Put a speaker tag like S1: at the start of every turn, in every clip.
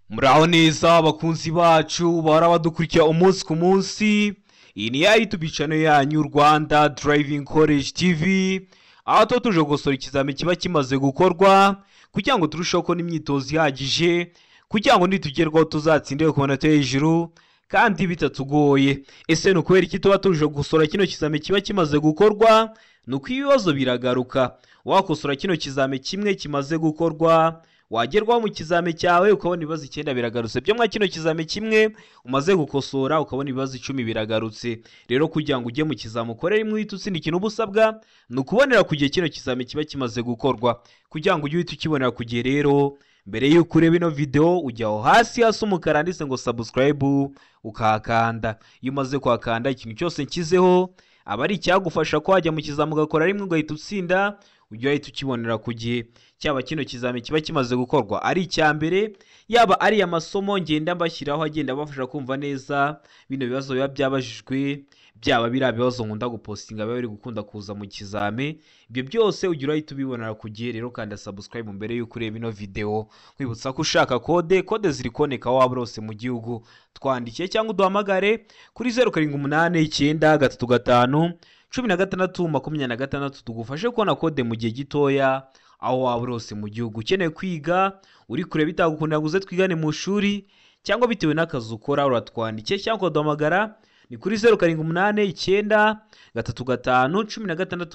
S1: Muraho neza abakunzi bacu bahora badukurikira umunsi ku munsi. Iyi ni ya YouTube channel yanyu Rwanda Driving College TV, aho tuba tuje gukosora ikizami kiba kimaze gukorwa kugira ngo turusheho kubona imyitozo ihagije, kugira ngo nitugerwaho tuzatsinde ku manota yo hejuru kandi bitatugoye. Ese ni ukubera iki tuba tuje gukosora kino kizami kiba kimaze gukorwa? Ni uko ibibazo biragaruka. Wakosora kino kizami kimwe kimaze gukorwa, wagerwaho mu kizami cyawe ukabona ibibazo 9 biragarutse. Byo mwa kino kizami kimwe umaze gukosora ukabona ibibazo 10 biragarutse. Rero kugira ngo ujye mu kizami ukore rimwe uhite utsinda, ikintu uba usabwa ni ukubonera ku gihe kino kizami kiba kimaze gukorwa. Kugira ngo ujye uhita ukibonera ku gihe rero, mbere y'uko ureba ino video ujya aho hasi hasi umukara handitse ngo subscribe ukahakanda. Iyo umaze kuhakanda, ikintu cyose nshyizeho aba ari icyagufasha ko wajya mu kizami ugakora rimwe ugahita utsinda, ujya uhita ukibonera ku gihe. Cyaba kino kizami kiba kimaze gukorwa ari icya mbere, yaba ari amasomo ngenda mbashyiraho agenda abafasha kumva neza bino bibazo biba byabajijwe, byaba biriya bibazo nkunda gupostinga biba biri gukunda kuza mu kizami, ibyo byose ujya urahita ubibonera ku gihe. Rero kanda subscribe mbere y'uko ureba ino video. Nkwibutsa ko ushaka kode, kode ziri kuboneka aho waba uri hose mu gihugu. Twandikiye cyangwa uduhamagare kuri 0789 35 16 26, tugufashe kubona kode mu gihe gitoya aho waba uri hose mu gihugu. Ukeneye kwiga uri kure bitagukundira ngo uze twigane mu ishuri, cyangwa bitewe n'akazi ukora, uratwandikiye cyangwa ukaduhamagara ni kuri 0789 35 16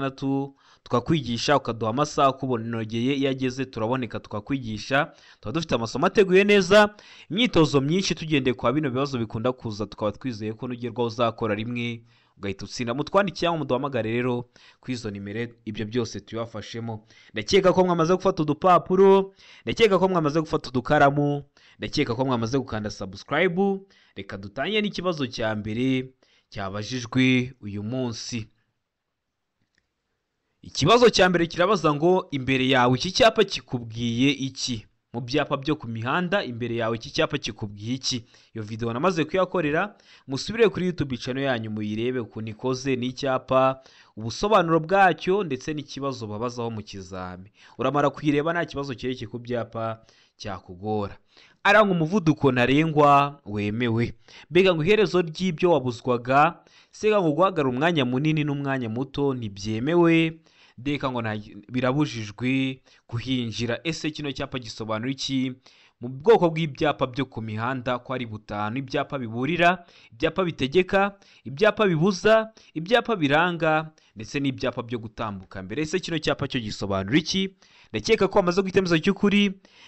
S1: 26, tukakwigisha ukaduha amasaha akubonogeye. Iyo ageze turaboneka tukakwigisha. Tuba dufite amasomo ateguye neza, imyitozo myinshi tugendeye kwa bino bibazo bikunda kuza, tukaba twizeye ko nugerwaho uzakora rimwe ugahita utsinda. Mutwandike cyangwa muduhamagare rero kuri izo nimero, ibyo byose tubibafashemo. Ndakeka ko mwamaze gufata udupapuro, ndakeka ko mwamaze gufata udukaramu, ndakeka ko mwamaze gukanda subscribe. Reka dutangire n'ikibazo cya mbere cyabajijwe uyu munsi. Ikibazo cya mbere kirabaza ngo: imbere yawe iki cyapa kikubwiye iki? Mu byapa byo ku mihanda, imbere yawe iki cyapa kikubwiye iki? Iyo video namaze kuyakorera, musubire kuri YouTube channel yanyu muyirebe ukuntu ikoze, n'icyapa, ubusobanuro bwacyo, ndetse n'ikibazo babazaho mu kizami. Uramara kuyireba nta kibazo cyerekeye ku byapa cyakugora. Aranga umuvuduko ntarengwa wemewe, mbega ngo iherezo ry'ibyo wabuzwaga, sega ngo guhagarara umwanya munini n'umwanya muto ntibyemewe, deka ngo birabujijwe kuhinjira. Ese kino cyapa gisobanura iki mu bwoko bw'ibyapa byo ku mihanda ko ari butanu? Ibyapa biburira, ibyapa bitegeka, ibyapa bibuza, ibyapa biranga, ndetse n'ibyapa byo gutambuka mbere. Ese kino cyapa cyo gisobanura iki? Ndakeka ko wamaze guhitamo igisubizo cy'ukuri,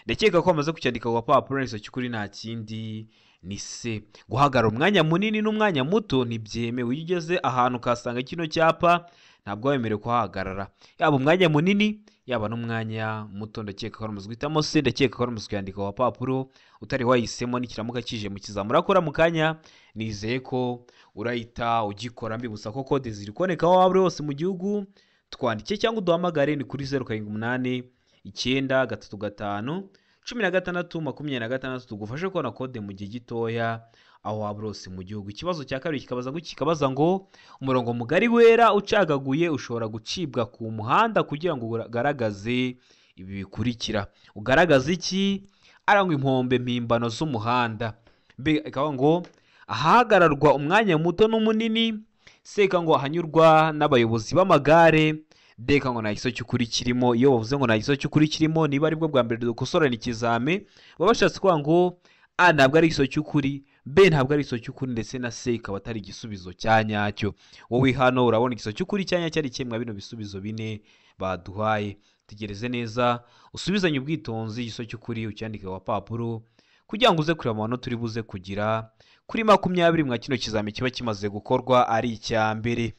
S1: ndakeka ko wamaze kucyandika ku gapapuro. Igisubizo cy'ukuri nta kindi, ni se, guhagarara umwanya munini n'umwanya muto ntibyemewe. Iyo ugeze ahantu ukahasanga kino cyapa, ntabwo wemerewe kuhahagarara, yaba umwanya munini, yaba n'umwanya muto. Ndakeka ko wamaze guhitamo se, ndakeka ko wamaze kuyandika ku gapapuro. Utari wahisemo, nikiramuka kije mu kizami urakora mu kanya, nizeye ko urahita ugikora. Mbibutsa ko kode ziri kuboneka aho waba uri hose mu gihugu. Twandike cyangwa uduhamagare ni kuri 0789 35 16 26, tugufashe kubona kode mu gihe gitoya aho waba uri hose mu gihugu. Ikibazo cya kabiri kikabaza ngo, kikabaza ngo: umurongo mugari wera ucagaguye ushobora gucibwa ku muhanda kugira ngo ugaragaze ibi bikurikira. Ugaragaza iki? Arangwa inkombe mpimbano z'umuhanda, mbega ikavuga ngo ahahagararwa umwanya muto n'umunini, seka ngo ahanyurwa n'abayobozi b'amagare, deka ngo nta gisubizo cy'ukuri kirimo. Iyo bavuze ngo nta gisubizo cy'ukuri kirimo, niba aribwo bwa mbere dukosorana ikizami, baba bashatse kuvuga ngo A ntabwo ari igisubizo cy'ukuri, B ntabwo ari igisubizo cy'ukuri, ndetse na C ikaba atari igisubizo cya nyacyo. Wowe hano urabona igisubizo cy'ukuri cya nyacyo ari kimwe bino bisubizo bine baduhaye? Tegereze neza, usubizanye ubwitonzi, igisubizo cy'ukuri ucyandike ku gapapuro kugira ngo uze kureba amanota uri buze kugira kuri 20 mwa kino kizami kiba kimaze gukorwa ari icya mbere.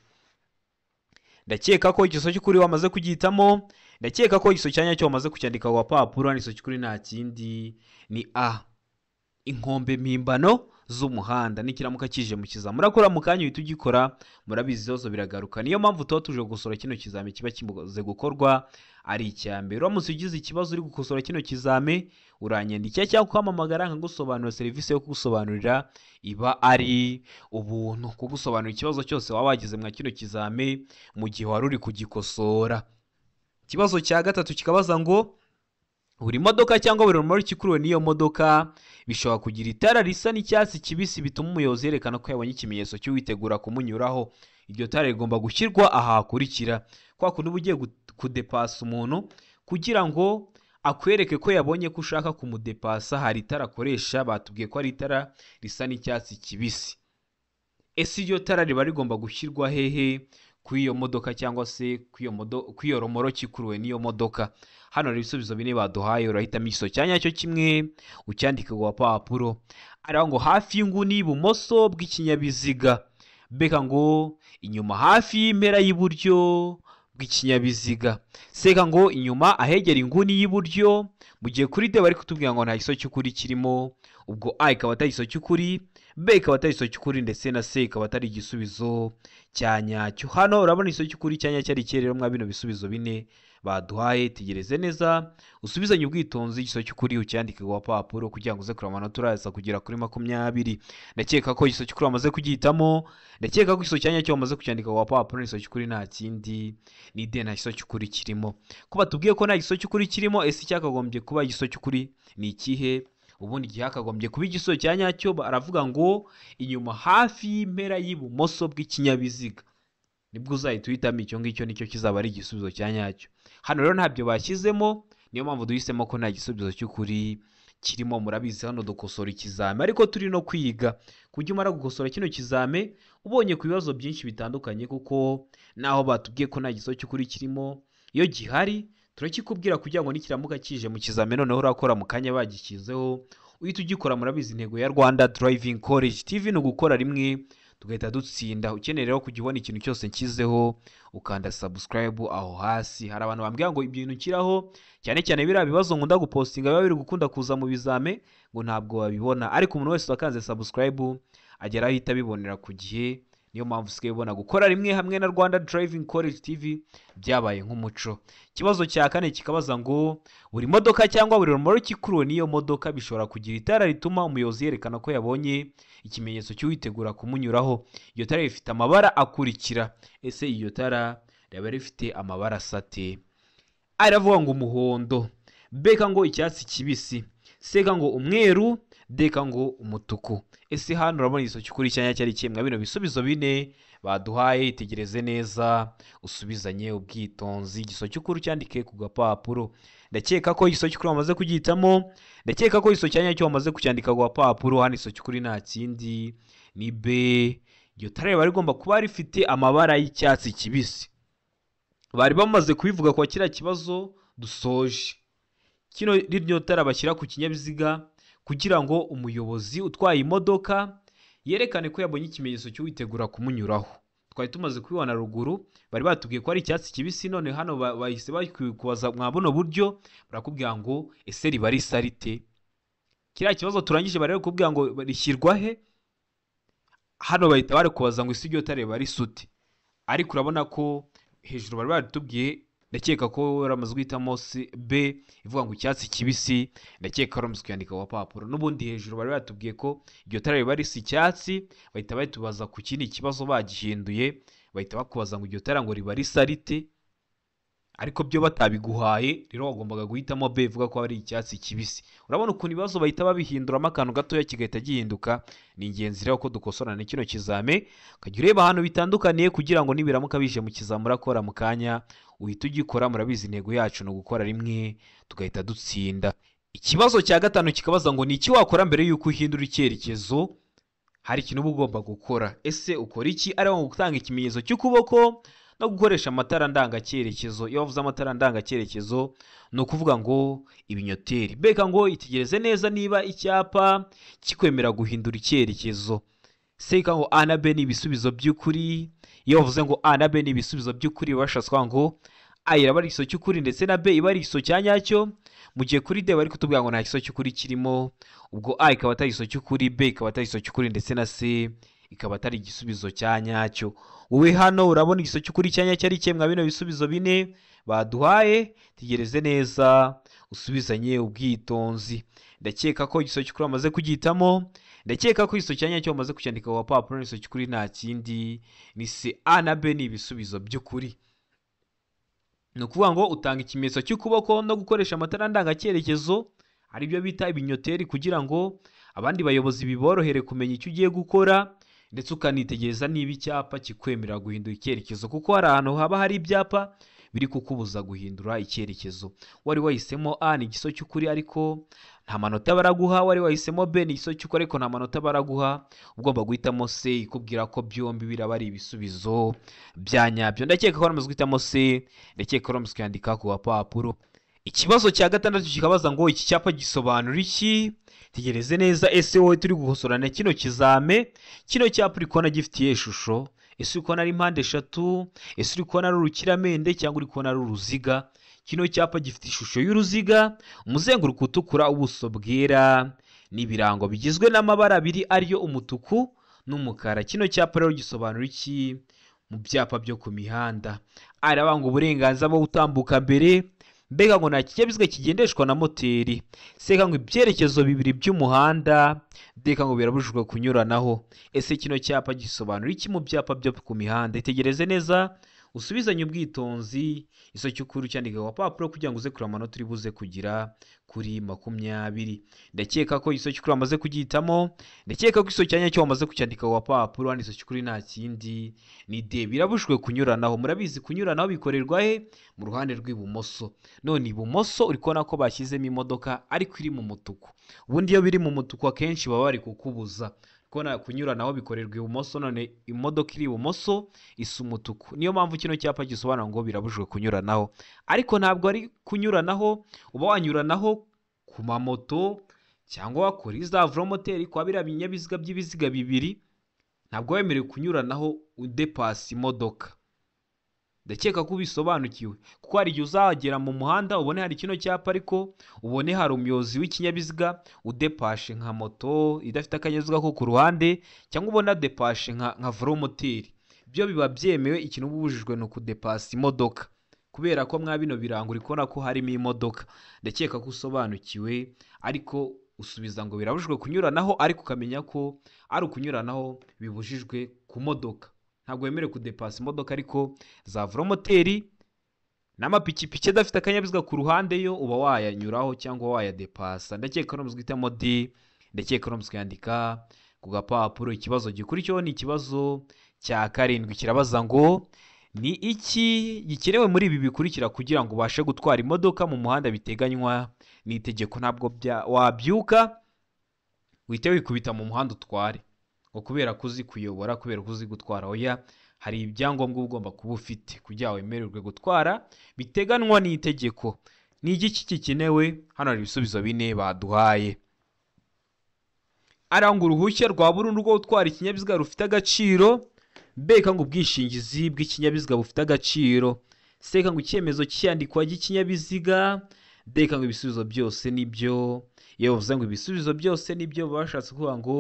S1: Ndakeka ko igisubizo cy'ukuri wamaze kugihitamo, ndakeka ko igisubizo cya nyacyo wamaze kucyandika ku gapapuro. Hano igisubizo cy'ukuri nta kindi, ni A, inkombe mpimbano z'umuhanda. Nikiramuka kije mu kizami murakora mu kanya uhita ugikora. Murabizi, ibibazo biragaruka, niyo mpamvu tuba tuje gukosora kino kizami kiba kimaze gukorwa ari icya mbere. Uramutse ugize ikibazo uri gukosora kino kizami, uranyandikira cyangwa ukampamagara nkagusobanurira. Serivisi yo kugusobanurira iba ari ubuntu, kugusobanurira ikibazo cyose waba wagize mwa kino kizami mu gihe wari uri kugikosora. Ikibazo cya gatatu kikabaza ngo: Buri modoka cyangwa buri romoroki ikuruwe n'iyo modoka bishobora kugira itara risa n'icyatsi kibisi bituma umuyobozi yerekana ko yabonye ikimenyetso cy'uwitegura kumunyuraho. Iryo tara rigomba gushyirwa aha hakurikira. Kwa kundi uba ugiye kudepasa umuntu kugira ngo akwereke ko yabonye ko ushaka kumudepasa, hari itara akoresha, batubwiye ko ari itara risa n'icyatsi kibisi. Ese iryo tara riba rigomba gushyirwa hehe kuri iyo modoka cyangwa se kuri iyo romoroki ikuruwe n'iyo modoka? Hano hari ibisubizo bine baduhaye, urahitamo igisubizo cya nyacyo kimwe ucyandike ku gapapuro. Aravuga ngo hafi y'inguni y'ibumoso bw'ikinyabiziga, beka ngo inyuma hafi y'impera y'iburyo bw'ikinyabiziga, seka ngo inyuma ahegera inguni y'iburyo. Mu gihe kuri D bari kutubwira ngo nta gisubizo cy'ukuri kirimo, ubwo A ikaba atari igisubizo cy'ukuri, B ikaba atari igisubizo cy'ukuri, ndetse na C ikaba atari igisubizo cya nyacyo. Hano urabona igisubizo cy'ukuri cya nyacyo ari ikihe rero mwa bino bisubizo bine baduhaye? Tegereze neza usubizanye ubwitonzi igisubizo cy'ukuri ucyandike ku gapapuro kugira ngo uze kureba amanota uraza kugera kuri 20. Ndakeka ko igisubizo cy'ukuri wamaze kugihitamo, ndakeka ko igisubizo cya nyacyo wamaze kucyandika ku gapapuro. Igisubizo cy'ukuri nta kindi ni D, nta gisubizo cy'ukuri kirimo. Ko batubwiye ko nta gisubizo cy'ukuri kirimo, ese icyakagombye kuba igisubizo cy'ukuri ni ikihe? Ubundi igihe hakagombye kuba igisubizo cya nyacyo, baravuga ngo inyuma hafi y'impera y'ibumoso bw'ikinyabiziga, nibwo uzahita uhitamo icyo ngicyo, nicyo kizaba ari igisubizo cya nyacyo. Hano rero ntabyo bashyizemo, niyo mpamvu duhisemo ko nta gisubizo cy'ukuri kirimo. Murabizi hano dukosora ikizame ariko turi no kwiga, ku buryo umara gukosora kino kizame ubonye ku bibazo byinshi bitandukanye, kuko naho batubwiye ko nta gisubizo cy'ukuri kirimo, iyo gihari turakikubwira kugira ngo nikiramuka kije mu kizame noneho urakora mu kanya bagishyizeho uhita ugikora. Murabizi intego ya Rwanda Driving College TV ni ugukora rimwe tugahita dutsinda. Ukeneye rero kujya ubona ikintu cyose nshyizeho ukanda subscribe aho hasi. Hari abantu bambwira ngo ibintu nshyiraho cyane cyane biriya bibazo nkunda gupostinga biba biri gukunda kuza mu bizame ngo ntabwo babibona, ariko umuntu wese wakanze subscribe agera ahita abibonera ku gihe. Niyo mpamvu usigaye ubona gukora rimwe hamwe na Rwanda Driving College TV byabaye nk'umuco. Ikibazo cya kane kikabaza ngo buri modoka cyangwa buri romoroki ikuruwe n'iyo modoka bishobora kugira itara rituma umuyobozi yerekana ko yabonye ikimenyetso cy'uwitegura kumunyuraho. Iryo tara rifite amabara akurikira. Ese iryo tara riba rifite amabara asate? A iravuga ngo umuhondo, B ngo icyatsi kibisi, C ngo umweru, D ngo umutuku. Ese hano urabona igisubizo cy'ukuri cya nyacyo ari ikihe mwa bino bisubizo bine baduhaye? Itegereze neza usubizanye ubwitonzi igisubizo cy'ukuri ucyandike ku gapapuro. Ndakeka ko igisubizo cy'ukuri wamaze kugihitamo, ndakeka ko igisubizo cya nyacyo wamaze kucyandika ku gapapuro. Hano igisubizo cy'ukuri nta kindi ni B. Iryo tara riba rigomba kuba rifite amabara y'icyatsi kibisi. Bari bamaze kubivuga kwa kiriya kibazo dusoje. Kino riryo tara bashyira ku kinyabiziga kugira ngo umuyobozi utwaye imodoka yerekane ko yabonye ikimenyetso cy'uwitegura kumunyuraho. Twari tumaze kubibona ruguru, bari batubwiye ko ari icyatsi kibisi, none hano bahise bakikubaza mwa buno buryo, barakubwira ngo ese riba risa rite? Kiriya kibazo turangije bari kukubwira ngo rishyirwa he? Hano bahita bari kubaza ngo ese iryo tara riba risa ute? Ariko urabona ko hejuru bari baritubwiye, ndakeka ko waramaze guhitamo B ivuga ngo icyatsi kibisi, ndakeka waramaze kuyandika ku gapapuro. N'ubundi hejuru bari batubwiye ko iryo tara riba risa icyatsi, bahita bahitubaza ku kindi kibazo bagihinduye, bahita bakubaza ngo iryo tara ngo riba risa rite? Ariko byo batabiguhaye, rero wagombaga guhitamo B ivuga ko ari icyatsi kibisi. Urabona ukuntu ibibazo bahita babihinduramo akantu gatoya kigahita gihinduka. Ni ingenzi rero ko dukosorana kino kizame, ukajya ureba ahantu bitandukaniye kugira ngo nibiramuka bije mu kizame urakora mu kanya uhita ugikora. Murabizi intego yacu ni ugukora rimwe tugahita dutsinda. Ikibazo cya gatanu kikabaza ngo ni iki wakora mbere y'uko uhindura icyerekezo? Hari ikintu uba ugomba gukora. Ese ukora iki? Ari gutanga ikimenyetso cy'ukuboko no gukoresha amatara ndangacyerekezo. Iyo bavuze amatara ndangacyerekezo ni ukuvuga ngo ibinyoteri. Beka ngo itegereze neza niba icyapa kikwemera guhindura icyerekezo. Seka ngo A na B ni ibisubizo by'ukuri. Iyo bavuze ngo A na B ni ibisubizo by'ukuri, bashatse kuvuga ngo A iraba ari igisubizo cy'ukuri ndetse na B iba ari igisubizo cya nyacyo. Mu gihe kuri D bari kutubwira ngo nta gisubizo cy'ukuri kirimo, ubwo A ikaba atari igisubizo cy'ukuri, B ikaba atari igisubizo cy'ukuri ndetse na C ikaba atari igisubizo cya nyacyo. Wowe hano urabona igisubizo cy'ukuri cya nyacyo ari ikihe mwa bino bisubizo bine baduhaye? Tegereze neza usubizanye ubwitonzi. Ndakeka ko igisubizo cy'ukuri wamaze kugihitamo, ndakeka ko igisubizo cya nyacyo wamaze kucyandika ku gapapuro. Igisubizo cy'ukuri nta kindi ni C. A na B ni ibisubizo by'ukuri. Ni ukuvuga ngo utanga ikimenyetso cy'ukuboko no gukoresha amatara ndangacyerekezo, aribyo bita ibinyoteri, kugira ngo abandi bayobozi biborohere kumenya icyo ugiye gukora, ndetse ukanitegereza niba icyapa kikwemerera guhindura icyerekezo, kuko hari ahantu haba hari ibyapa biri kukubuza guhindura icyerekezo. Wari wahisemo A ni igiso cy'ukuri ariko nta manota baraguha, wari wahisemo B ni igiso cy'ukuri ariko nta manota baraguha, ugomba guhitamo C ikubwira ko byombi biraba ari ibisubizo bya nyabyo. Ndakeka ko waramaze guhitamo C, ndakeka ko waramaze kuyandika ku gapapuro. Ikibazo cya gatandatu kikabaza ngo iki cyapa gisobanura iki? Tegereze neza, ese wowe turi gukosorana kino kizame, kino cyapa uri kubona gifitiye ishusho? Ese uri kubona ari mpande eshatu? Ese uri kubona ari urukiramende cyangwa uri kubona ari uruziga? Kino cyapa gifite ishusho y'uruziga, umuzenguruko utukura, ubuso bwera n'ibirango bigizwe n'amabara abiri ariyo umutuku n'umukara. Kino cyapa rero gisobanura iki mu byapa byo ku mihanda? Arabanga uburenganzira bwo gutambuka mbere, mbega ngo nta kinyabiziga kigendeshwa na moteri, seka ngo ibyerekezo bibiri by'umuhanda, deka ngo birabujijwe kunyuranaho. Ese kino cyapa gisobanura iki mu byapa byo ku mihanda? Itegereze neza, usubizanye ubwitonzi, iso cy'ukuri ucyandika ku gapapuro kugira ngo uze kureba amanota uri buze kugira kuri 20. Ndakeka ko iso cy'ukuri wamaze kugihitamo, ndakeka ko iso cya nyacyo wamaze kucyandika ku gapapuro, hano iso cy'ukuri nta kindi ni D, birabujijwe kunyuranaho. Murabizi kunyuranaho bikorerwa he? Mu ruhande rw'ibumoso. None ibumoso uri kubona ko bashyizemo imodoka ariko iri mu mutuku. Ubundi iyo biri mu mutuku akenshi baba bari kukubuza. Kubona kunyuranaho bikorerwa ibumoso, none imodoka iri ibumoso isa umutuku. Niyo mpamvu kino cyapa gisobanura ngo birabujijwe kunyuranaho. Ariko ntabwo ari kunyuranaho, uba wanyuranaho ku mamoto cyangwa kuri za velomoteri, kwa biriya binyabiziga by'ibiziga bibiri, ntabwo wemerewe kunyuranaho udepasa imodoka. Ndakeka ko ubisobanukiwe, kuko hari igihe uzagera mu muhanda ubone hari kino cyapa ariko ubone hari umuyobozi w'ikinyabiziga udepashe nka moto idafite akanyabiziga ko ku ruhande, cyangwa ubona adepashe nka velomoteri. Byo biba byemewe, ikintu uba ubujijwe ni ukudepasa imodoka, kubera ko mwa bino birango uri kubona ko harimo imodoka. Ndakeka ko usobanukiwe, ariko usubiza ngo birabujijwe kunyuranaho, ariko ukamenya ko ari ukunyuranaho bibujijwe ku modoka. Ntabwo wemerewe kudepasa imodoka, ariko za velomoteri n'amapikipiki adafite akanyabiziga ku ruhande yo uba wayanyuraho cyangwa wayadepasa. Ndakeka ko guhitamo D, ndakeka ko kuyandika ku gapapuro. Ikibazo gikurikiyeho ni ikibazo cya karindwi, kirabaza ngo ni iki gikenewe muri ibi bikurikira kugira ngo ubashe gutwara imodoka mu muhanda biteganywa n'itegeko? Ntabwo wabyuka uhite wikubita mu muhanda utware ngo kubera ko uzi kuyobora, kubera ko uzi gutwara. Oya, hari ibyangombwa uba ugomba kuba ufite kugira ngo wemererwe gutwara biteganwa n'itegeko. Ni igiki gikenewe? Hano hari ibisubizo bine baduhaye. Aranga uruhushya rwa burundu rwo gutwara ikinyabiziga rufite agaciro, mbega ngo ubwishingizi bw'ikinyabiziga bufite agaciro, seka ngo icyemezo cy'iyandikwa ry'ikinyabiziga, deka ngo ibisubizo byose nibyo. Iyo bavuze ngo ibisubizo byose nibyo, bashatse kuvuga ngo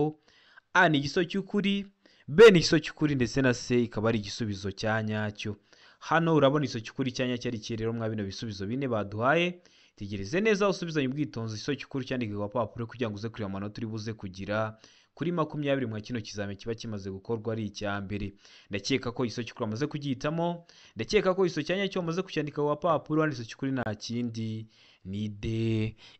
S1: A ni igiso cy'ukuri, B ni igiso cy'ukuri, ndetse na C ikaba ari igisubizo cya nyacyo. Hano urabona igiso cy'ukuri cya nyacyo ari iki rero mwa bino bisubizo bine baduhaye. Tegereze neza usubizanye ubwitonzi igiso cy'ukuri cyandike ku gapapuro kugira ngo uze kureba amanota uri buze kugira kuri 20 mwa kino kizame kiba kimaze gukorwa ari icya mbere. Ndakeka ko igiso cy'ukuri wamaze kugihitamo, ndakeka ko igiso cya nyacyo wamaze kucyandika ku gapapuro, hano igiso cy'ukuri nta kindi ni D.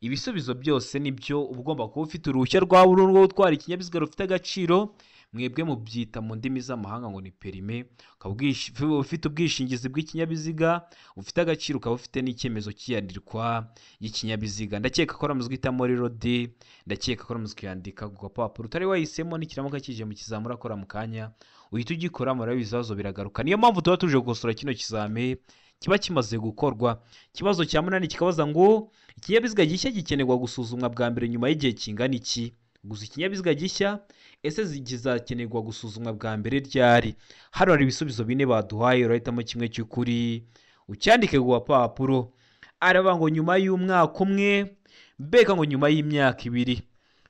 S1: Ibisubizo byose nibyo, uba ugomba kuba ufite uruhushya rwa burundu rwo gutwara ikinyabiziga rufite agaciro, mwebwe mubyita mu ndimi z'amahanga ngo ni perime, ukaba ufite ubwishingizi bw'ikinyabiziga ufite agaciro, ukaba ufite n'icyemezo cy'iyandikwa ry'ikinyabiziga. Ndakeka ko waramaze guhitamo rero D, ndakeka ko waramaze kuyandika ku gapapuro. Utari wahisemo nikiramuka kije mu kizamura urakora mu kanya uhita ugikora, murabizi ibibazo biragaruka. Niyo mpamvu tuba tuje gukosora kino kizame kiba kimaze gukorwa. Ikibazo cya munani kikabaza ngo ikinyabiziga gishya gikenerwa gusuzumwa bwa mbere nyuma y'igihe kingana iki? Gusa ikinyabiziga gishya ese kizakenerwa gusuzumwa bwa mbere ryari? Hano hari ibisubizo bine baduhaye, urahitamo kimwe cy'ukuri ucyandike ku gapapuro. Aravuga ngo nyuma y'umwaka umwe, mbega ngo nyuma y'imyaka ibiri,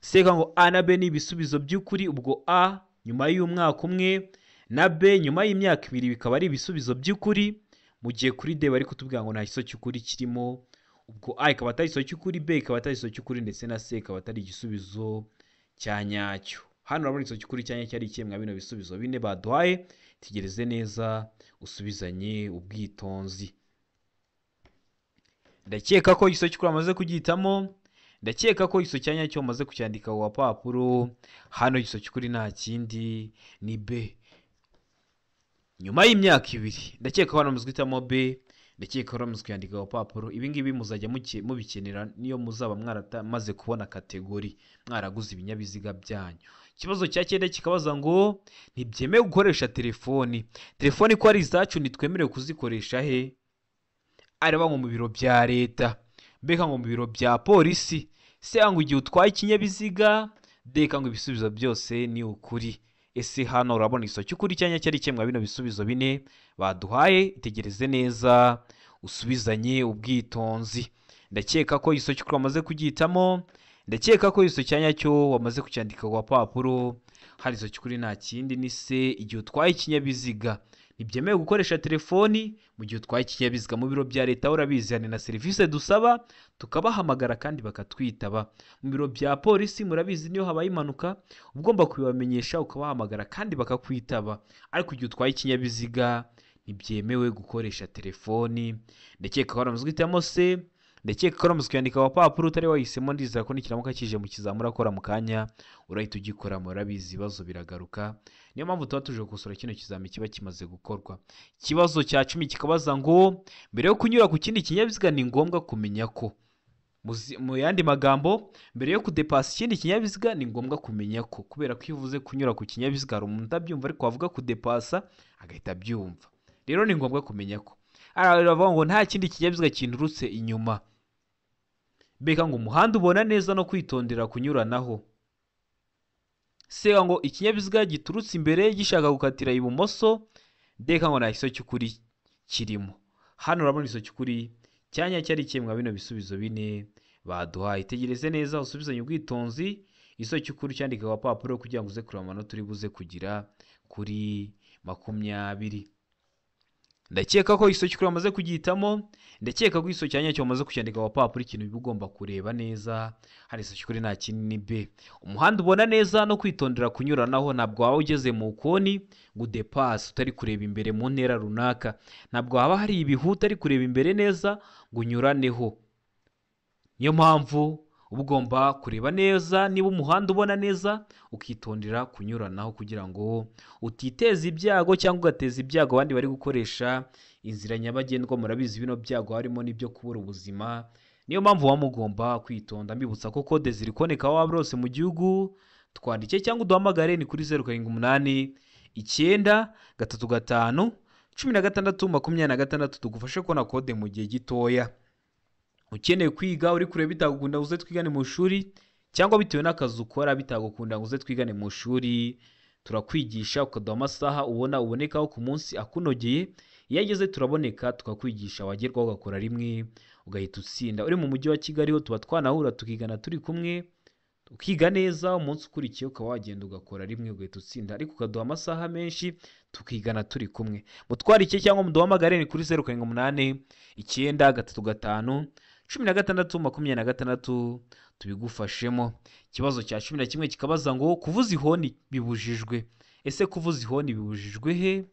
S1: seka ngo A na B ni ibisubizo by'ukuri, ubwo A nyuma y'umwaka umwe na B nyuma y'imyaka ibiri bikaba ari ibisubizo by'ukuri, mu gihe kuri D bari kutubwira ngo nta giso cy'ukuri kirimo, ubwo A ikaba atari igiso cy'ukuri, B ikaba atari igiso cy'ukuri, ndetse na C ikaba atari igisubizo cya nyacyo. Hano urabona igiso cy'ukuri cya nyacyo ari ikihe mwa bino bisubizo bine baduhaye? Tegereze neza usubizanye ubwitonzi. Ndakeka ko igisubizo cy'ukuri wamaze kugihitamo, ndakeka ko igisubizo cya nyacyo wamaze kucyandika ku gapapuro. Hano igisubizo cy'ukuri nta kindi ni B, nyuma y'imyaka 2. Ndakeka ko hano muzi guhitamo B, ndakeka ko hano muzi kuyandika ku gapapuro. Ibi ngibi muzajya mubikenera niyo muzaba mwaramaze kubona category, mwaraguze ibinyabiziga byanyu. Ikibazo cya 9 kikabaza ngo ntibyemewe gukoresha telefoni. Telefoni ko ari izacu ntitwemerewe kuzikoresha he? Areba ngo mu biro bya leta, mbega ngo mu biro bya polisi, se ngo igihe utwaye ikinyabiziga, deka ngo ibisubizo byose ni ukuri. Ese hano urabona igisubizo cy'ukuri cyanya cyari kimwe bino bisubizo bine baduhaye? Itegereze neza usubizanye ubwitonzi. Ndakeka ko igisubizo cy'ukuri wamaze kugihitamo, ndakeka ko igisubizo cya nyacyo wamaze kucyandika ku gapapuro. Hari igisubizo cy'ukuri nta kindi ni se, igihe utwaye ikinyabiziga. Ntibyemewe gukoresha telefoni mu gihe utwaye ikinyabiziga. Mu biro bya leta urabizi hari na serivisi dusaba tukabahamagara kandi bakatwitaba. Mu biro bya polisi murabizi niyo habaye impanuka ugomba kubibamenyesha ukabahamagara kandi bakakwitaba. Ariko igihe utwaye ikinyabiziga ntibyemewe gukoresha telefoni. Ndakeka ko waramaze guhitamo se, ndakeka ko waramaze kuyandika ku gapapuro utari wahisemo. Ndizera ko nikiramuka kije mu kizamura akora mu kanya urahita ugikora. Murabizi ibibazo biragaruka, niyo mpamvu tuba tuje gukosora kino kizami kiba kimaze gukorwa. Ikibazo cya 10 kikabaza ngo mbere yo kunyura ku kindi kinyabiziga ni ngombwa kumenya ko, mu yandi magambo mbere yo kudepasa ikindi kinyabiziga ni ngombwa kumenya ko, kubera ko iyo uvuze kunyura ku kinyabiziga hari umuntu utabyumva, ariko wavuga kudepasa agahita abyumva. Rero ni ngombwa kumenya ko aravuga ngo nta kindi kinyabiziga kinturutse inyuma, mbega ngo umuhanda ubona neza no kwitondera kunyuranaho. Se ngo ikinyabiziga giturutse imbere gishaka gukatira ibumoso, ndeka ngo nta gisubizo cy'ukuri kirimo. Hano urabona igisubizo cy'ukuri cyanya cyari kimwe bino bisubizo bine baduhaye. Itegereze neza usubizanye ubwitonzi igisubizo cy'ukuri cyandika ku gapapuro kugira ngo uze kureba amanota uri buze kugira kuri 20. Ndakeka ko igisubizo cy'ukuri wamaze kugihitamo, ndakeka ko igisubizo cya nyacyo wamaze kucyandika ku gapapuro. Ikintu uba ugomba kureba neza hari igisubizo cy'ukuri nta kindi ni B. Umuhanda ubona neza no kwitondera kunyuranaho. Ntabwo waba ugeze mu koni ngo udepase utari kureba imbere mu ntera runaka, ntabwo haba hari ibihu utari kureba imbere neza ngo unyuraneho. Niyo mpamvu uba ugomba kureba neza niba umuhanda ubona neza ukitondera kunyuranaho kugira ngo utiteza ibyago cyangwa ugateza ibyago abandi bari gukoresha inzira nyabagendwa. Murabizi bino byago harimo n'ibyo kubura ubuzima, niyo mpamvu muba mugomba kwitonda. Mbibutsa ko kode ziri kuboneka aho waba hose mu gihugu, twandike cyangwa uduhamagare ni kuri 0 7 8 9 3 5 16 26, tugufashe kubona kode mu gihe gitoya. Ukeneye kwiga uri kureba bitagukunda uze twigane mu ishuri, cyangwa bitewe n'akazi ukora bitagukunda ngo uze twigane mu ishuri, turakwigisha ukaduha amasaha ubona ubonekaho ku munsi akunogeye. Iyo ageze turaboneka tukakwigisha, wagerwaho ugakora rimwe ugahita utsinda. Uri mu mujyi wa Kigali ho tuba twanahura tukigana turi kumwe, ukiga neza, umunsi ukurikiye ukaba wagenda ugakora rimwe ugahita utsinda, ariko ukaduha amasaha menshi tukigana turi kumwe. Mutwarike cyangwa muduhamagare ni kuri 0 7 8 9 3 5 16 26 tubigufashemo. Ikibazo cya 11 kikabaza ngo kuvuza ihoni bibujijwe. Ese kuvuza ihoni bibujijwe he?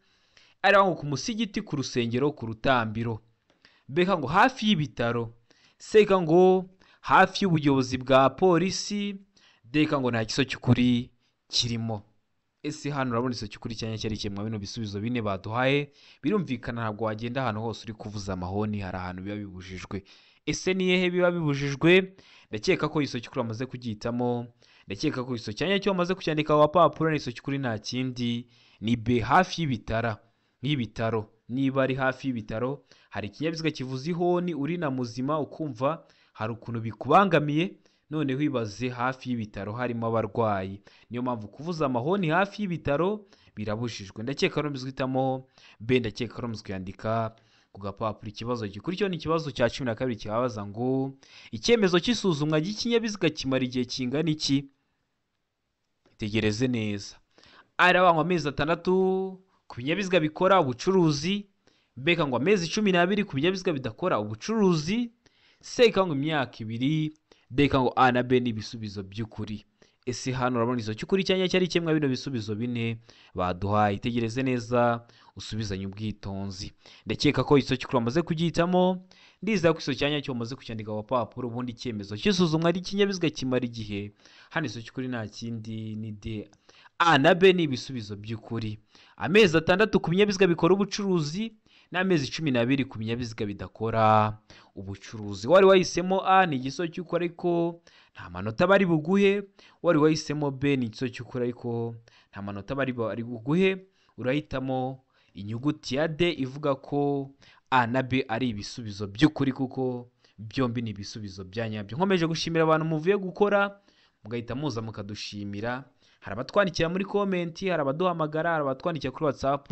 S1: Ari ngo ku musigiti, ku rusengero, ku rutambiro, mbega ngo hafi y'ibitaro, seka ngo hafi y'ubuyobozi bwa polisi, deka ngo nta gisubizo cy'ukuri kirimo. Ese hano urabona igisubizo cy'ukuri cyanya cyari kimwe bino bisubizo bine baduhaye? Birumvikana ntabwo wagenda ahantu hose uri kuvuza amahoni, hari ahantu biba bibujijwe. Ese ni hehe biba bibujijwe? Ndakeka ko igisubizo cy'ukuri wamaze kugihitamo, ndakeka ko igisubizo cya nyacyo wamaze kucyandika ku gapapuro. Igisubizo cy'ukuri nta kindi ni B, hafi y'ibitaro. Y'ibitaro, niba ari hafi y'ibitaro hari ikinyabiziga kivuza ihoni uri na muzima ukumva hari ukuntu bikubangamiye, noneho ibaze hafi y'ibitaro harimo abarwayi. Niyo mpamvu kuvuza amahoni hafi y'ibitaro birabujijwe. Ndakeka ko guhitamo B, ndakeka ko kuyandika ku gapapuro. Ikibazo gikurikiyeho ni ikibazo cya 12 kibabaza ngo icyemezo cy'isuzumwa ry'ikinyabiziga kimara igihe kingana iki? Itegereze neza. Arabangwa amezi 6 ku binyabiziga bikora ubucuruzi, mbega ngo amezi 12 ku binyabiziga bidakora ubucuruzi, seka ngo imyaka 2, deka ngo A na B ni ibisubizo by'ukuri. Ese hano urabona izo cy'ukuri cyanya cyari kimwe bino bisubizo bine baduhaye? Itegereze neza usubizanye ubwitonzi. Ndakeka ko iso cy'ukuri wamaze kugihitamo, ndizera ko iso cyanya cyo wamaze kucyandika ku papuro. Ubundi icyemezo cy'isuzumwa ry'ikinyabiziga kimara igihe, hano iso cy'ukuri nta kindi ni D. A na B ni ibisubizo by'ukuri. Amezi 6 ku binyabiziga bikora ubucuruzi n'amezi 12 ku binyabiziga bidakora ubucuruzi. Wari wahisemo A ni igiso cy'ukuri ariko nta manota bari buguhe, wari wahisemo B ni igiso cy'ukuri ariko nta manota bari buguhe. Urahitamo inyuguti ya D ivuga ko A na B ari ibisubizo by'ukuri kuko byombi ni ibisubizo bya nyabyo. Nkomeje gushimira abantu muvuye gukora mugahita muza mukadushimira. Hari abatwandikira muri komenti, hari abaduhamagara, hari abatwandikira kuri WhatsApp,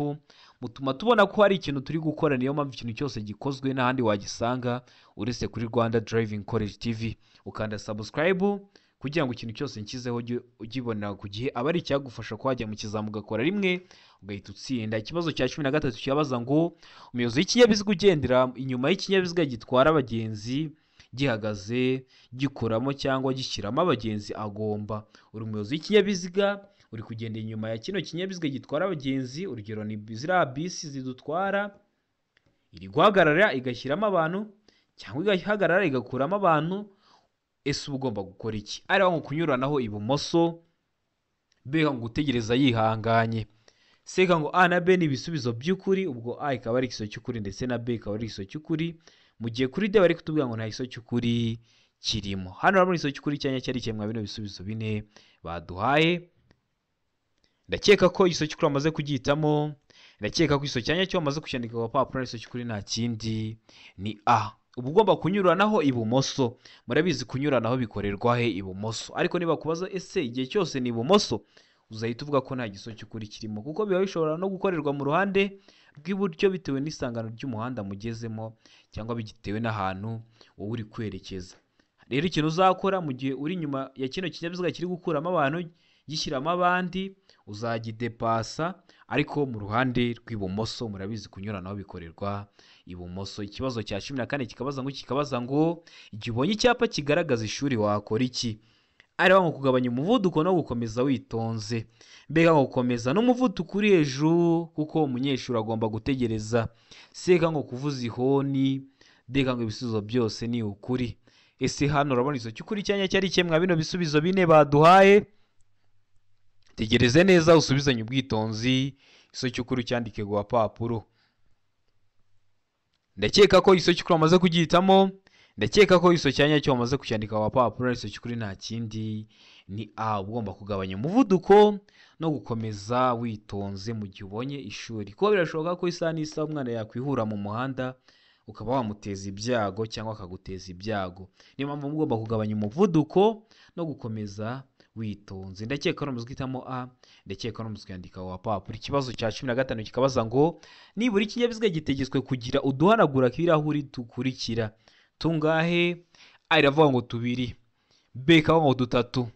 S1: mutuma tubona ko hari ikintu turi gukora. Niyo mpamvu ikintu cyose gikozwe n'ahandi wagisanga uretse kuri Rwanda Driving College TV. Ukanda subscribe kugira ngo ikintu cyose nshyizeho ugibonera ku gihe, aba ari icyagufasha ko wajya mu kizamu ugakora rimwe ugahita utsinda. Ikibazo cya 13 cyabaza ngo umuyobozi w'ikinyabiziga ugendera inyuma y'ikinyabiziga gitwara abagenzi gihagaze gikuramo cyangwa gishyiramo abagenzi agomba. Uri umuyobozi w'ikinyabiziga uri kugenda inyuma ya kino kinyabiziga gitwara abagenzi, urugero ni ziriya bisi zidutwara, iri guhagarara igashyiramo abantu cyangwa igahagarara igakuramo abantu, ese uba ugomba gukora iki? Ari ngo kunyuranaho ibumoso, B ngo gutegereza yihanganye, C ngo A na B ni ibisubizo by'ukuri, ubwo A ikaba ari igisubizo cy'ukuri ndetse na B ikaba ari igisubizo cy'ukuri, mu gihe kuri D bari kutubwira ngo nta gisubizo cy'ukuri kirimo. Hano urabona igisubizo cy'ukuri cyanya cyari kimwe bino bisubizo bine baduhaye. Ndakeka ko igisubizo cy'ukuri wamaze kugihitamo, ndakeka ko igisubizo cyanya cyo wamaze kucyandika ku gapapuro, igisubizo cy'ukuri nta kindi ni A. Uba ugomba kunyuranaho ibumoso. Murabizi kunyuranaho bikorerwa he? Ibumoso. Ariko niba kubaza ese igihe cyose ni ibumoso, uzahita uvuga ko nta gisubizo cy'ukuri kirimo, kuko biba bishobora no gukorerwa mu ruhande rw'iburyo bitewe n'isangano ry'umuhanda mugezemo cyangwa bitewe n'ahantu wowe uri kwerekeza. Rero ikintu uzakora mu gihe uri inyuma ya kino kinyabiziga kiri gukuramo abantu gishyiramo abandi, uzagidepasa ariko mu ruhande rw'ibumoso. Murabizi kunyuranaho bikorerwa ibumoso. Ikibazo cya 14 kikabaza ngo igihe ubonye icyapa kigaragaza ishuri wakora iki? Ari ngo kugabanya umuvuduko no gukomeza witonze, mbega ngo gukomeza n'umuvuduko uri hejuru kuko umunyeshuri agomba gutegereza, seka ngo kuvuza ihoni, deka ngo ibisubizo byose ni ukuri. Ese hano urabona izo cy'ukuri cyanya cyari kimwe bino bisubizo bine baduhaye? Tegereze neza usubizanye ubwitonzi, iso cy'ukuri cyandike ku gapapuro. Ndakeka ko iso cy'ukuri wamaze kugihitamo, ndakeka ko iso cyanya cyo wamaze kucyandika ku gapapuro, iso cy'ukuri nta kindi ni A. Ugomba kugabanya umuvuduko no gukomeza witonze mu gihe ubonye ishuri, kuko birashoboka ko isaha n'isaha umwana yakwihura mu muhanda ukaba wamuteza ibyago cyangwa akaguteza ibyago. Niyo mpamvu ugomba kugabanya umuvuduko no gukomeza witonze. Ndakeka ko guhitamo A, ndakeka ko kuyandika wa papuro. Ikibazo cya 15 kikabaza ngo nibura ikinyabiziga gitegetswe kugira uduhanagura k'ibirahuri dukurikira tungahe? A iravuga ngo 2, B ikavuga ngo 3,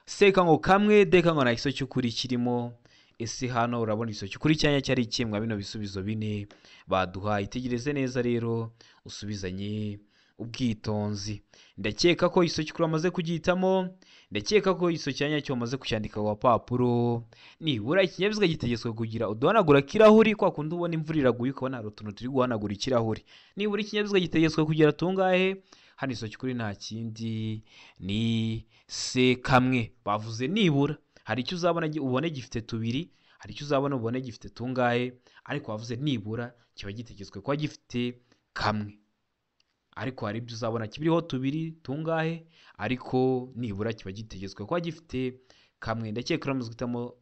S1: C ikavuga ngo 1, D ikavuga ngo nta gisubizo cy'ukuri kirimo. Ese hano urabona igisubizo cy'ukuri cyanya cyari kimwe bino bisubizo bine baduhaye? Itegereze neza rero usubizanye ubwitonzi. Ndakeka ko igisubizo cy'ukuri wamaze kugihitamo, ndakeka ko igisubizo cyanya cyo wamaze kucyandika ku gapapuro. Nibura ikinyabiziga gitegetswe kugira uduhanagura k'irahuri, kwa kundi ubona imvura iraguye ukabona hari utuntu turi guhanagura ikirahuri. Nibura ikinyabiziga gitegetswe kugira tungahe? Hano igisubizo cy'ukuri nta kindi ni C 1. Bavuze nibura. Hari icyo uzabona ubone gifite 2, hari icyo uzabona ubone gifite tungahe, ariko bavuze nibura kiba gitegetswe kuba gifite 1. Ariko hari ibyo uzabona kibiriho 2 tungahe, ariko nibura kiba gitegetswe kuba gifite 1. Ndakeka ko guhitamo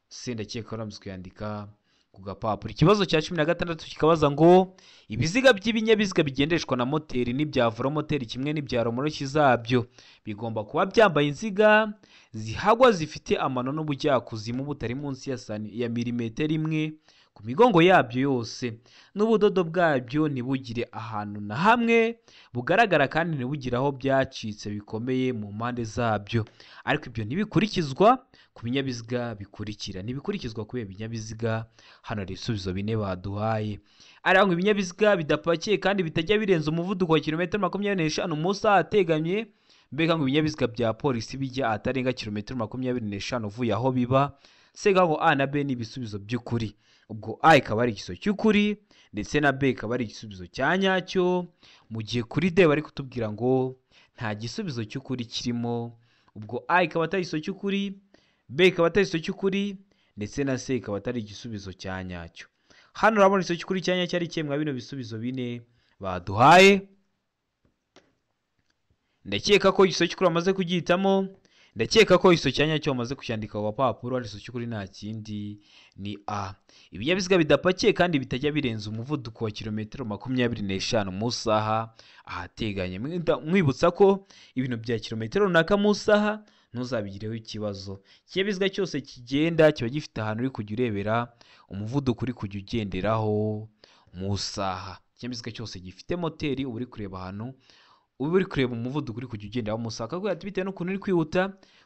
S1: C, ndakeka ko kuyandika ku gapapuro. Ikibazo cya 16 kikabaza ngo ibiziga by'ibinyabiziga bigendeshwa na moteri n'ibya voromoteri kimwe n'ibya romoroki zabyo bigomba kuba byambaye inziga zihagwa zifite amano n'ubujyakuzimu butari munsi ya milimetero 1 ku migongo yabyo yose, n'ubudodo bwabyo ntibugire ahantu na hamwe bugaragara kandi ntibugire aho byacitse bikomeye mu mpande zabyo. Ariko ibyo ntibikurikizwa ku binyabiziga bikurikira, ntibikurikizwa ku binyabiziga. Hano hari ibisubizo bine baduhaye. Ari ngo ibinyabiziga bidapakiye kandi bitajya birenza umuvuduko wa kilometero 25 mu saha ateganye Mbega ngo ibinyabiziga bya polisi bijya ahatarenga kilometero 25 uvuye aho biba. C ngo A na B ni ibisubizo by'ukuri. Ubwo A ikaba ari igisubizo cy'ukuri ndetse na B ikaba ari igisubizo cya nyacyo, mu gihe kuri D bari kutubwira ngo nta gisubizo cy'ukuri kirimo. Ubwo A ikaba atari igisubizo cy'ukuri, B ikaba atari igisubizo cy'ukuri ndetse na C ikaba atari igisubizo cya nyacyo. Hano urabona igisubizo cy'ukuri cya nyacyo ari kimwe mwa bino bisubizo bine baduhaye. Ndakeka ko igisubizo cy'ukuri bamaze kugihitamo, ndakeka ko igisubizo cya nyacyo bamaze kucyandika ku gapapuro, ariko igisubizo cy'ukuri nta kindi ni A. Ibinyabiziga bidapakiye kandi bitajya birenza umuvuduko wa kilometero 25 mu isaha ahateganye. Mwibutsa ko ibintu bya kilometero runaka mu isaha ntuzabigireho ikibazo. Ikinyabiziga cyose kigenda kiba gifite ahantu uri kujya urebera umuvuduko uri kujya ugenderaho mu isaha. Ikinyabiziga cyose gifite moteri uba uri kureba ahantu uba uri kureba umuvuduko uri kujya ugenderaho mu isaha. Akakubwira ati bitewe n'ukuntu uri kwihuta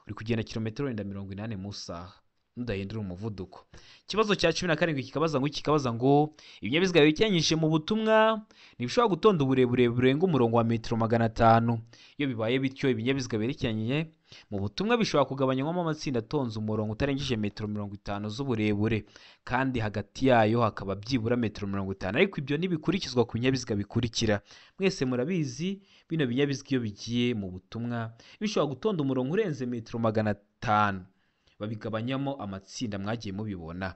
S1: uri kugenda kilometero wenda 80 mu isaha nudahindura umuvuduko. Ikibazo cya 17 kikabaza ngo ibinyabiziga biherekeranyije mu butumwa ntibishobora gutonda uburebure burenga umurongo wa metero 500. Iyo bibaye bityo ibinyabiziga biherekeranye mu butumwa bishobora kugabanywamo amatsinda atonze umurongo utarengeje metero 50 z'uburebure, kandi hagati yayo hakaba byibura metero 50. Ariko ibyo ntibikurikizwa ku binyabiziga bikurikira. Mwese murabizi bino binyabiziga iyo bigiye mu butumwa bishobora gutonda umurongo urenze metero 500, babigabanyamo amatsinda, mwagiye mubibona.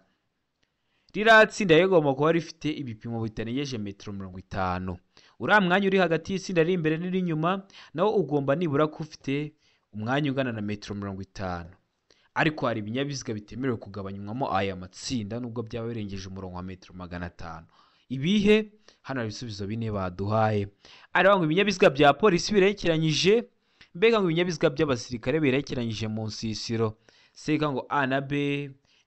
S1: Ririya tsinda rigomba kuba rifite ibipimo bitarengeje metero 50. Uriya mwanya uri hagati y'itsinda riri imbere n'iri inyuma nawo ugomba nibura kuba ufite umwanya ungana na metero 50. Ariko hari ibinyabiziga bitemerewe kugabanywamo aya matsinda nubwo byaba birengeje umurongo wa metero 500. Ibihe? Hano hari ibisubizo bine baduhaye. Ariko ngo ibinyabiziga bya polisi birekeranyije, mbega ngo ibinyabiziga by'abasirikare birekeranyije mu nsisiro. Seka ngo A na B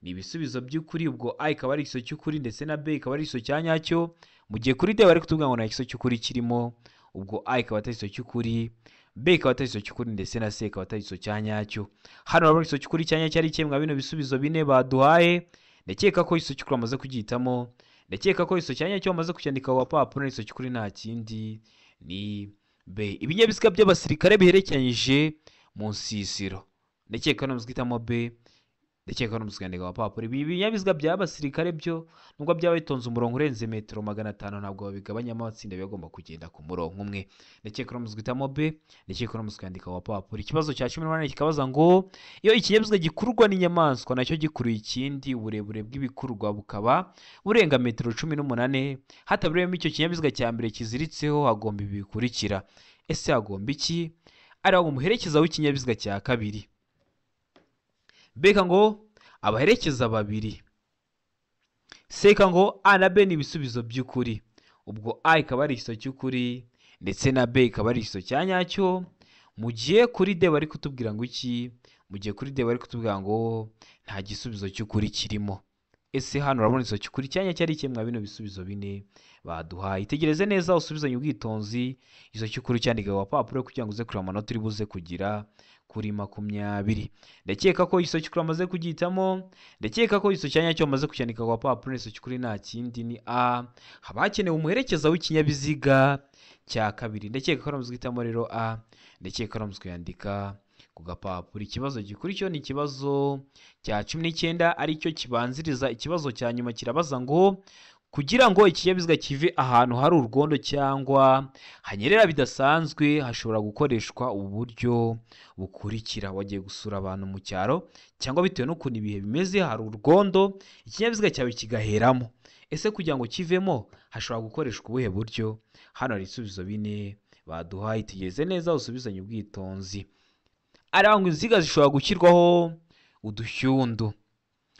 S1: ni ibisubizo by'ukuri, ubwo A ikaba ari igisubizo cy'ukuri ndetse na B ikaba ari igisubizo cya nyacyo, mu gihe kuri D bari kutubwira ngo nta gisubizo cy'ukuri kirimo, ubwo A ikaba atari igisubizo cy'ukuri, B ikaba atari igisubizo cy'ukuri ndetse na C ikaba atari igisubizo cya nyacyo. Hano urabona igisubizo cy'ukuri cya nyacyo ari kimwe mwa bino bisubizo bine baduhaye. Ndakeka ko igisubizo cy'ukuri bamaze kugihitamo, ndakeka ko igisubizo cya nyacyo bamaze kucyandika ku gapapuro, igisubizo cy'ukuri nta kindi ni B. Ibinyabiziga by'abasirikare biherekeranyije mu nsisiro. Ndakeka no muzitamo B, ndakeka no muzikandika ku gapapuro. Ibi binyabiziga by'abasirikare byo nubwo byaba bitonze umurongo urenze metero 500 ntabwo babigabanyamo amatsinda, bigomba kugenda ku murongo umwe. Ndakeka no muzitamo B, ndakeka no muzikandika ku gapapuro. Ikibazo cya 18 kikabaza ngo iyo ikinyabiziga gikururwa n'inyamaswa nacyo gikuruye ikindi, uburebure bw'ibikururwa bukaba burenga metero 18, hataburiyemo icyo kinyabiziga cya mbere kiziritseho, hagomba ibi bikurikira. Ese hagomba iki? Ari umuherekeza w'ikinyabiziga cya kabiri. Beka ngo abaherekeza babiri. Seka ngo A na B ni ibisubizo by'ukuri, ubwo A ikaba ari igisubizo cy'ukuri ndetse na B ikaba ari igisubizo cya nyacyo, mu gihe kuri D bari kutubwira ngo iki? Mu gihe kuri D bari kutubwira ngo nta gisubizo cy'ukuri kirimo. Ese hano urabona igisubizo cy'ukuri cya nyacyo ari kimwe mwa bino bisubizo bine baduhaye. Itegereze neza usubizanye ubwitonzi igisubizo cy'ukuri cyandika ku gapapuro kugira ngo uze kureba amanota uri buze kugira kuri 20. Ndakeka ko igisubizo cy'ukuri bamaze kugihitamo, ndakeka ko igisubizo cya nyacyo bamaze kucyandika ku gapapuro, igisubizo cy'ukuri nta kindi ni A. Haba hakenewe umuherekeza w'ikinyabiziga cya kabiri. Ndakeka ko bamaze guhitamo rero A, ndakeka ko bamaze kuyandika ku gapapuro. Ikibazo gikurikiyeho ni ikibazo cya 19 aricyo kibanziriza ikibazo cya nyuma, kirabaza ngo kugira ngo ikinyabiziga kive ahantu hari urwondo cyangwa hanyerera bidasanzwe hashobora gukoreshwa uburyo bukurikira. Wagiye gusura abantu mu cyaro cyangwa bitewe n'ukuntu ibihe bimeze hari urwondo, ikinyabiziga cyawe kigaheramo. Ese kugira ngo kivemo hashobora gukoreshwa ubuhe buryo? Hano hari ibisubizo bine baduhaye, itegereze neza usubizanye ubwitonzi. Arangwa ngo inziga zishobora gushyirwaho udushyundu.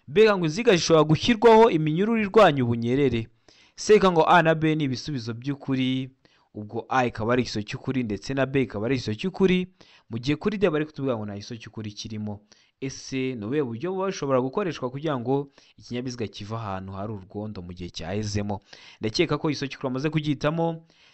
S1: Mbega ngo inziga zishobora gushyirwaho iminyururu irwanya ubunyerere. Seka ngo A na B ni ibisubizo by'ukuri, ubwo A ikaba ari igisubizo cy'ukuri ndetse na B ikaba ari igisubizo cy'ukuri, mu gihe kuri D bari kutubwira ngo nta gisubizo cy'ukuri kirimo. Ese ni ubuhe buryo buba bushobora gukoreshwa kugira ngo ikinyabiziga kive ahantu hari urwondo mu gihe cyahezemo? Ndakeka ko igisubizo cy'ukuri bamaze kugihitamo,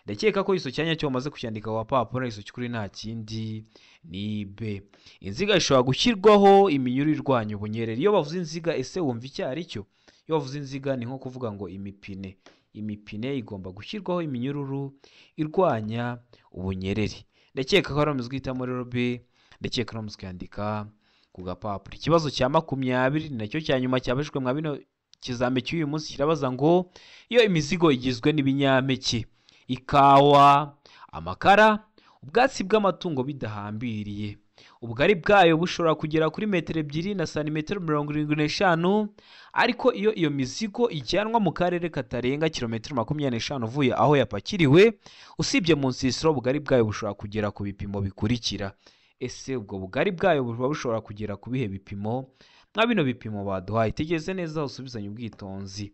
S1: ndakeka ko igisubizo cya nyacyo bamaze kucyandika ku gapapuro, igisubizo cy'ukuri nta kindi ni B. Inziga ishobora gushyirwaho iminyururu irwanya ubunyerere. Iyo bavuze inziga ese wumva icyo ari cyo? Iyo bavuze inziga ni nko kuvuga ngo imipine. Imipine igomba gushyirwaho iminyururu irwanya ubunyerere. Ndakeka ko wari guhitamo rero B, ndakeka wari kuyandika ku gapapuro. Ikibazo cya 20 nacyo cya nyuma cyabajijwe mwa bino kizame cy'uyu munsi kirabaza ngo iyo imizigo igizwe n'ibinyampeke, ikawa, amakara, ubwatsi bw'amatungo bidahambiriye, ubugari bwayo bushobora kugera kuri metero 2 na santimetero 75, ariko iyo iyo mizigo ijyanwa mu karere katarenga kilometero 25 uvuye aho yapakiriwe, usibye mu nsisiro, ubugari bwayo bushobora kugera ku bipimo bikurikira. Ese ubwo bugari bwayo buba bushobora kugera ku bihe bipimo? Mwa bino bipimo baduhaye, tegereze neza usubizanye ubwitonzi.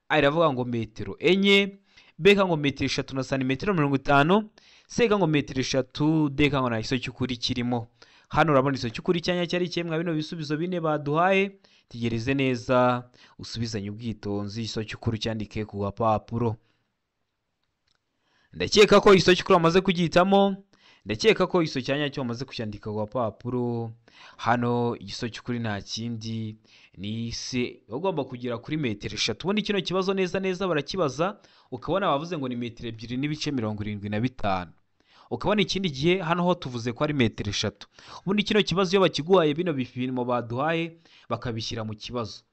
S1: A iravuga ngo metero 4, B ngo metero 3 na santimetero 50, C ngo metero 3, D ngo nta giso cy'ukuri kirimo. Hano urabona igiso cy'ukuri cyanya cyari kimwe mwa bino bisubizo bine baduhaye. Tegereze neza usubizanye ubwitonzi, igiso cy'ukuri cyandike ku gapapuro. Ndakeka ko igiso cy'ukuri wamaze kugihitamo, ndakeka ko igiso cyanya cyo wamaze kucyandika ku gapapuro. Hano igiso cy'ukuri nta kindi ni C, ugomba kugera kuri metero 3. Ubundi kino kibazo neza neza barakibaza, ukabona bavuze ngo ni metero 2 n'ibice 75, ukabona ikindi gihe hano ho tuvuze ko ari metero 3. Ubundi kino kibazo iyo bakiguhaye bino bipimo baduhaye bakabishyira mu kibazo,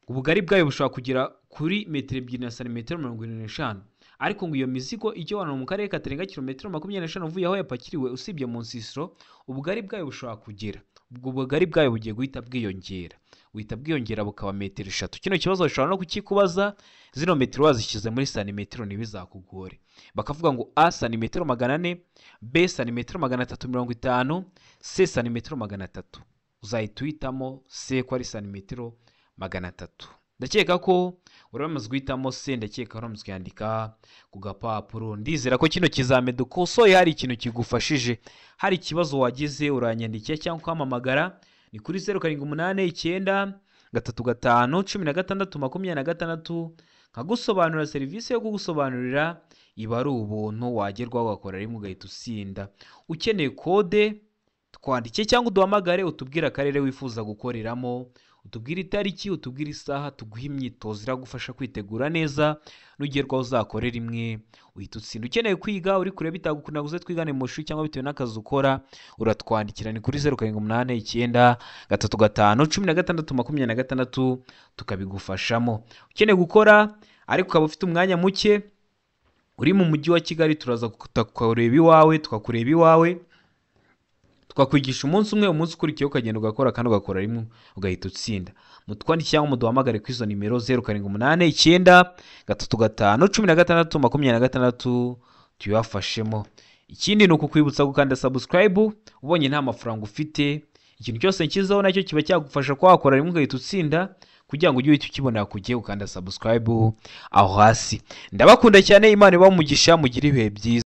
S1: ubugari bwayo bushobora kugera kuri metero 2 na santimetero 75, ariko ngo iyo mizigo ijyanwa mu karere katarenga kilometero 25 uvuye aho yapakiriwe, usibye mu nsisiro, ubugari bwayo bushobora kugera, ubwo bugari bwayo bugiye guhita bwiyongera, buhita bwiyongera bukaba metero 3. Kino kibazo bashobora no kukikubaza zino metero wazishyize muri santimetero ntibizakugore. Bakavuga ngo A santimetero 400, B santimetero 350, C santimetero 300. Uzahita uhitamo C ko ari santimetero 300. Ndakeka ko uramaze guhitamo C, ndakeka uramaze kuyandika ku gapapuro. Ndizera ko kino kizame dukosoye hari ikintu kigufashije. Hari ikibazo wagize uranyandikiye cyangwa ukampamagara, ni kuri 0789 35 16 26, nkagusobanurira. Serivisi yo kugusobanurira iba ari ubuntu, wagerwaho ugakora rimwe ugahita usinda. Ukeneye kode twandike cyangwa uduhamagare, utubwire akarere wifuza gukoreramo, utubwire itariki, utubwire isaha, tuguhe imyitozo iragufasha kwitegura neza, nugerwaho uzakorera rimwe uhita utsinda. Ukeneye kwiga uri kure bitagukunda uze twigane mu ishuri cyangwa bitewe n'akazi ukora, uratwandikira ni kuri 0789 35 16 26, tukabigufashamo. Ukeneye gukora ariko ukaba ufite umwanya muke, uri mu mujyi wa Kigali, turaza tukakureba iwawe, tukakureba iwawe, tukakwigisha umunsi umwe, umunsi ukurikiye ukagenda ugakora kandi ugakora rimwe ugahita utsinda. Mutwandike cyangwa muduhamagare kuri izo nimero 0789 35 16 26, tuyafashemo. Ikindi ni ukukwibutsa gukanda subscribe ubonye nta mafaranga ufite. Ikintu cyose nshyizeho nacyo kiba cyagufasha ko wakora rimwe ugahita utsinda, kugira ngo ujye uhita ukibona ku gihe, ukanda subscribe aho hasi. Ndabakunda cyane, Imana ibahe umugisha, mugire ibihe byiza.